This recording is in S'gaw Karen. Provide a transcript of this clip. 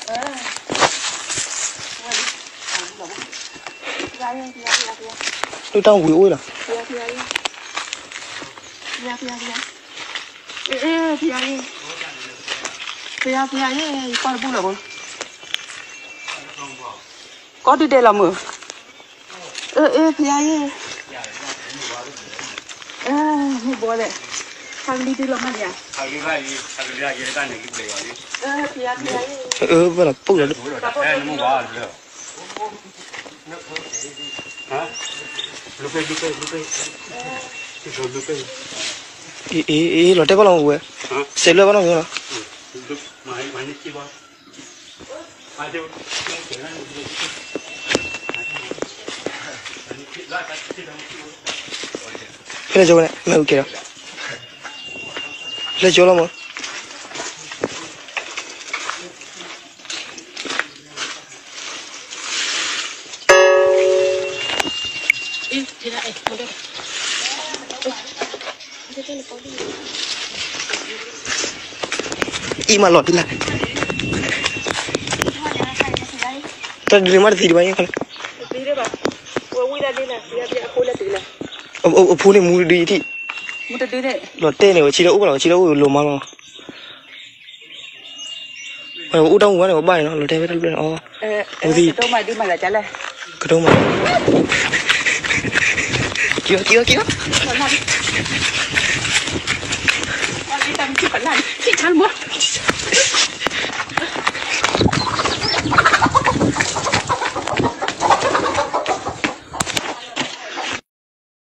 လၢတၢ်ဝံၤအိၣ်လီၤ. ကီၢ်ဒုဒဲးလီၤမုၢ်. အၢ အၢ ဖယါယဲ, မုၢ်ဘီလဲၣ်, ဟးလံဒုလီၤမးဒံးဧါ, ဖယါယဲ, အၢ ဘၣ်လီၤပူၣ်လီၤ, အ့ အ့ လီၤတဲာ်ဘၣ်လီၤမုၢ်ဝဲ, စဲးလၢဘၣ်နီၢ်မုၢ်လီၤ. ဖဲလဲၣ်ကၠိန့ၣ် မ့ၢ်အူကဲဒီး, ဖဲလဲၣ်ကၠိလီၤမး. အံၤမးလီၤတံၢ်လၢ်, တၢ်ဒုးန့ၣ်မးတသံဒံးဘၣ်, အဖိန့ၣ်မူတဒုအံၤထံၣ်, လီၤတဲာ်န့ၣ် ဝဲဆံလၢအိၣ်ဘၣ်လီၤ, ဝဲဆံလၢအိၣ်လိၤမးလီၤ. အိၣ်တၢ်မူဝဲန့ၣ် ပဘၣ်န့ၣ်နီၤ, လီၤတဲာ်ဖဲတၢ်ဘျၢၣ်န့ၣ်အီၤ, ကတိၤမး, ကတိၤမး, ထံၣ်ဆါလၢမး.